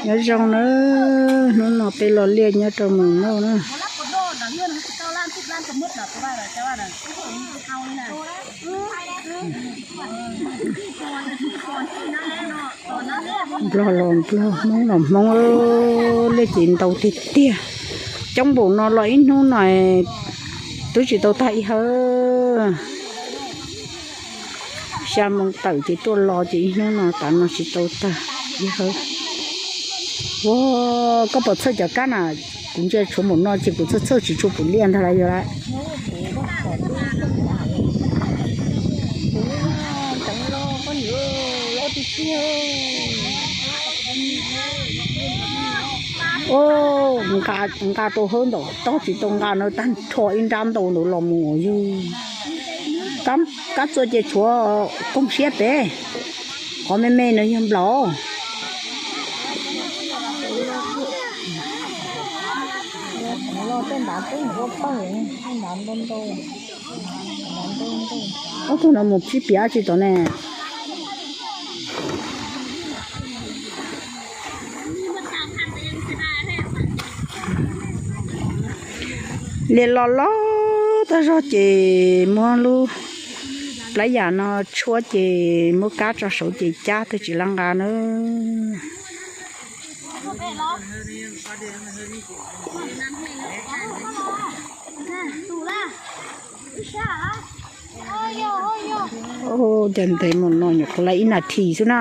Nyob zoo na, hnub no peb los liaj nyob rau Moos Noj na. Nplog los Nplog, Hmoob los Hmoob, liaj ces ntau tiag tiag. Coob npaum no los ib hnub no twb tsis tau tag ib hawv. Xya moo tawm ces tuaj los ces ib hnub no tav no tsis tau tag ib hawv. Ua, koj puas txhawj cov kab na? Kuv ntsia tshuav npaum no ces kuv txhawj txhawj tsis tshua pum liaj ntag lawm yog lawm. Nqa rau hawb ntawm tog tsis tau nqa no tag nrho ib nrab ntau ntawd los mus yog. Kab txua ces tshuav koog siab pem, qhov me me no yog nplaum. Ob tug no mus sib piav tsis tau ne. Liaj loj loj tag zog ces muab lub plab yam no tshuab ces muab kab tso saud ces cab twb tsis lab nqa na. Cas ntev mus no nyuam qhuav lawm ib nas this xwb na.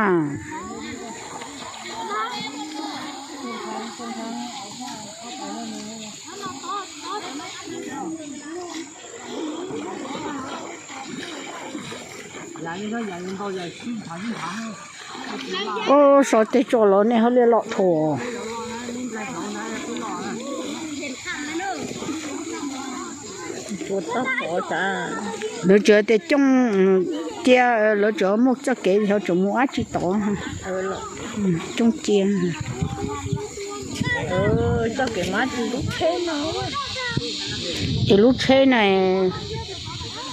Ua, so teg tso los nej hauj liaj loj dhau. Lawv tseem tias cooj cia, lawv tseem muaj txoj kev xyov tseem mus dab tsi tod. Cooj cia. Es lub tsheb na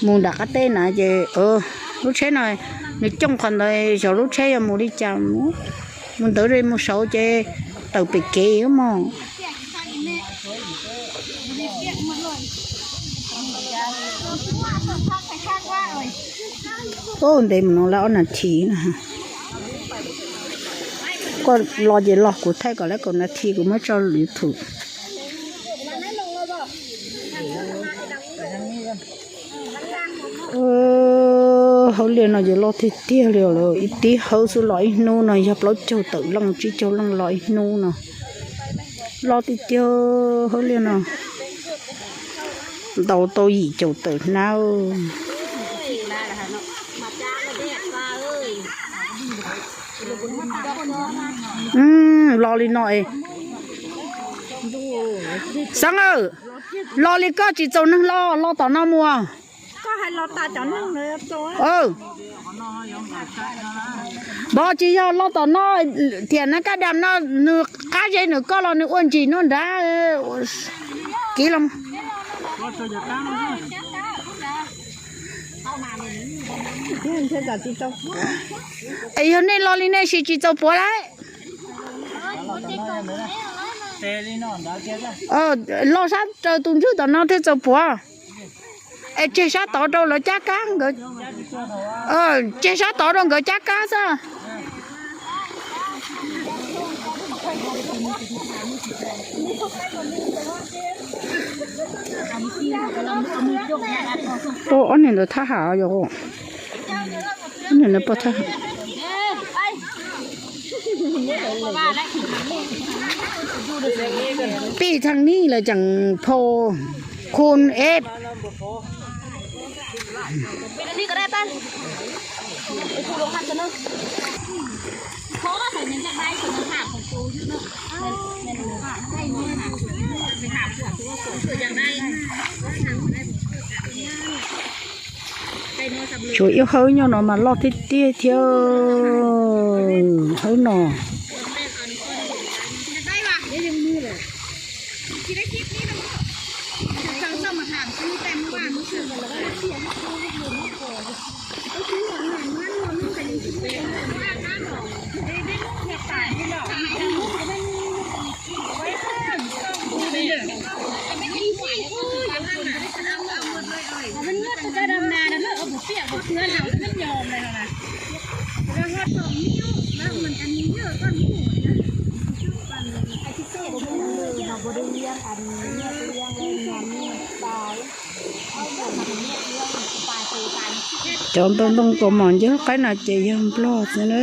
mus nram qab teb na ces lub tsheb no nws cooj qhov ntawd xyov lub tsheb yuav mus li cas, mus ntawd mus saud ces tawm pem kev mog. Ub, ntev mus no lawm ob nas this na. Koj los ces los kuv thaij kom lawm kaum nas this kuv muab tso YouTube. Hauj liaj no ces loj tiag tiag li lawm, ib tib hawv xwb los ib hnub no yog plaub caug tawm leej tsib caug leej los ib hnub no. Loj tiag tiag hauj liaj no. Ntau tau yim caum tawm hnab. Los li no es, Xeeb aw, los li koj tsis txaus neeg los, los tom no mus. Npog tsis yog los tom no, tiam na kab dam no nws qab ze nws koj los nws ua ntsis no nrad. Kiv los. Es yog nej los li nej sis tsis txaus puav lawm. Los sab raws tus ntswg tom no thiaj txaus puav. Es tseg sab tod rau lawv cab kab nkawd, tseg sab tod rau nkawd cab kab xwb. Ob niag ntawd thab ham yog, ob niag ntawd poj thab ham. Pij thaj nij lawm tseem phau khun eb. Tshuav ib hawb nyob no mas loj tiag tiag thiab. Hawb no. Cov ntoo ntoo kaus mom ncaj qaib no ces yog Nplog xwb na.